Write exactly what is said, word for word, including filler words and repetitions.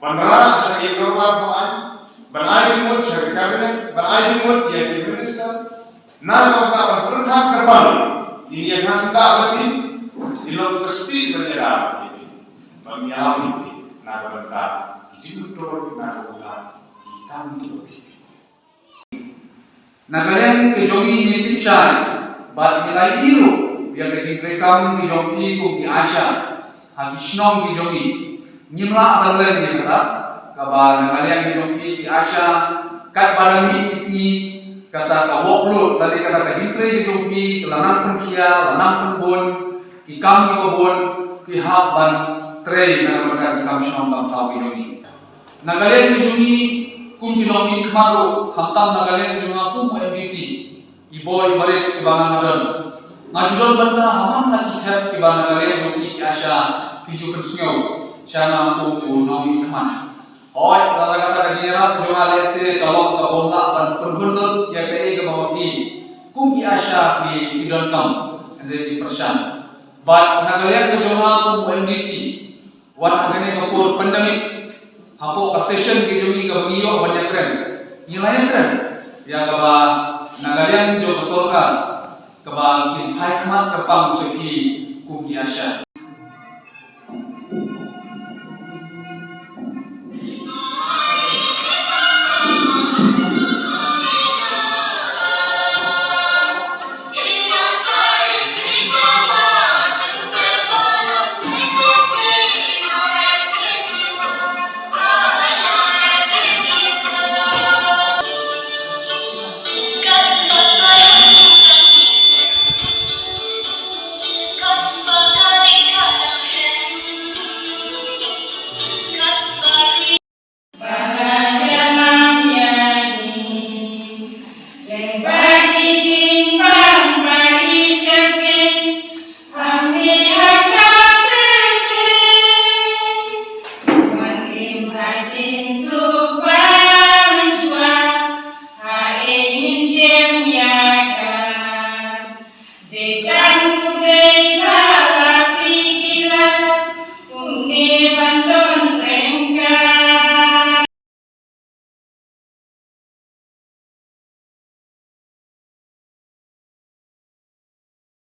ban rah sha ki dorbar thaw aiñ, ban ai jingmut sha ki cabinet, ban ai jingmut ïa ki minister, na ka bynta ban pyrkhat kyrpang ïa ka syndah lynti, ïa lok ka stieh ban ïada ban ïalam lynti na ka bynta ki jingmut na ka bynta ki kam ki bym. Na ka liang ka jong ngi ngi tip shai bad ngi la ïohi ruh ïa ka jingtrei kam ka jong phi kum ki ASHA ha ki shnong ka jong ngi. Ngim lah ban len ïa kata, kaba na ka liang ka jong phi ki ASHA katba dang mih ki sngi, kata ka workload lane kata ka jingtrei ka jong phi ka la nang pynkhia, la nang pynbun, ki kam kiba bun phi hap ban trei na ka bynta ki kam shnong kam thaw ka jong ngi. Na ka liang ka jong ngi kum ki nongmihkhmat ruh, khamtam na ka liang ka jong nga kum u MDC, i bor i barit kiba nga nga don, nga ju don bynta ha man la ki thep kiba na ka liang jong ngi ki ASHA ki ju pynsngew sha nga kum u nongmihkhmat. Hooid, lada kata ka jingïarap jong nga lehse ka long kaba ym lah ban pynhun lut ïa kaei kaba ma phi kum ki ASHA phi, phi donkam, hynrei phi pyrshang. Bad na ka liang ka jong nga kum u MDC, wat ha kane ka por pandemic, hapoh ka session ka jong ngi kaba ngi ïoh ban ïakren, ngi la ïakren ïa kaba na ka liang jong ka sorkar kaba kin phai khmat kyrpang sha phi kum ki ASHA.